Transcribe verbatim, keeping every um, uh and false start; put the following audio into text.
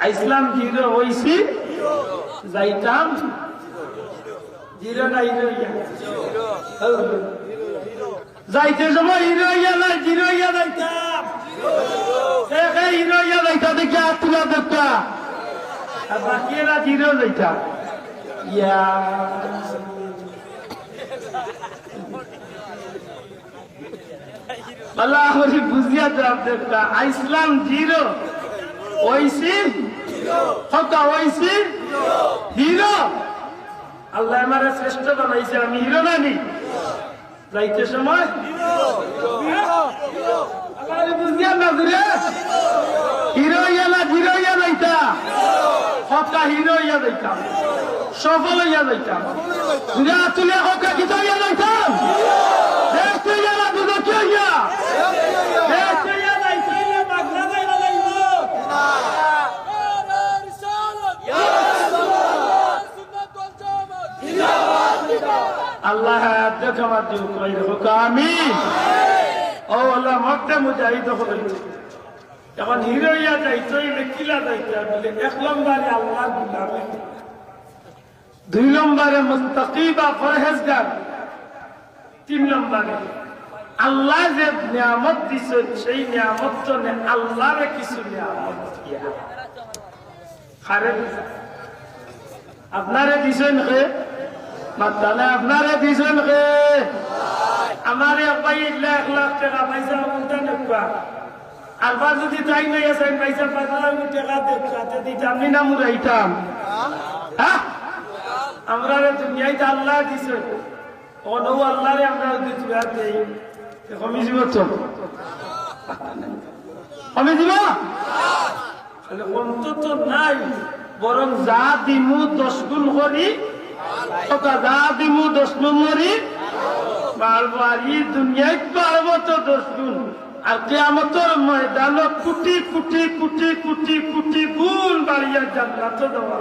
আইছলাম জিরো, অইছি যাইতাম জিরো না হিরো অইয়া। যাইতে সময় হিরো অইয়া না, জিরো অইয়া যাইতাম। কে কে হিরো অইয়া যাইতা দেখি আত তুলা দেউক্কা। আর বাকি এরা জিরো যাইতা। ইয়া। আল্লাহ করি বুঝিয়া জবাব দেউক্কা। আইছলাম জিরো, অইছি, কউক্কা অইছি হিরো। আল্লায় আমারে শ্রেষ্ঠ বানাইছে, আমি হিরো না নি? যাইতে সময় আল্লাহ করি বুঝিয়া না ঘুরে হিরো অইয়া না জিরো অইয়া যাইতা। কউক্কা হিরো অইয়া যাইতাম, সফল অইয়া যাইতাম। ঘুরে আত তুলিয়া কউক্কা কিতা অইয়া যাইতাম? বেহেস্তি অইয়া না দুজখি অইয়া? বেহেস্তি অইয়া যাইতে অইলে পাগলা যাইবা লাগবো। আল্লাহ হায়াত দেউক্কা, আমার দিও কইর হোক, আমিন। ও আল্লাহ, মরতে মুজাহিদ হইল। এখন হিরো অইয়া যাইতে অইলে কিলা যাইতে অইলে এক নম্বরে আল্লাহর গোলামি, দুই নম্বরে মুত্তাকি বা পরহেজগার, তিন নম্বরে আল্লায় যে নিয়ামত দিছইন, সেই নিয়ামত তনে আল্লারে কিছু নিয়ামত দিয়া। কারে দিছইন? আপনারে দিছইন কে? মাতইন না, আপনারে দিছইন কে? আমার এক ভাই ইলা এক লাখ টেকা পাইছে, আমরার নেউক্কা। আর বার যদি তাই নাই আছে, আমি পাইছে পাঁচ লাখ টেকা দেউক্কা, তে দিতাম নি না মুরাইতাম? হ্যাঁ? আমরারে দুনিয়াইত আল্লায় দিছইন। অখন অউ আল্লারে আমরা যদি তুলা দেই, তে কমি যিবো তো? কমি যিবো? তাইলে অন্তত নাই, বরং যা দিমু দশ গুণ করি, কউক্কা যা দিমু দশ গুণ করি, বাড়বো। আর ই দুনিয়াইত বাড়বো তো দশ গুণ, আর কিয়ামতর ময়দানো কুটি কুটি কুটি কুটি কুটি গুণ বাড়িয়া জান্নাতো যাওয়া।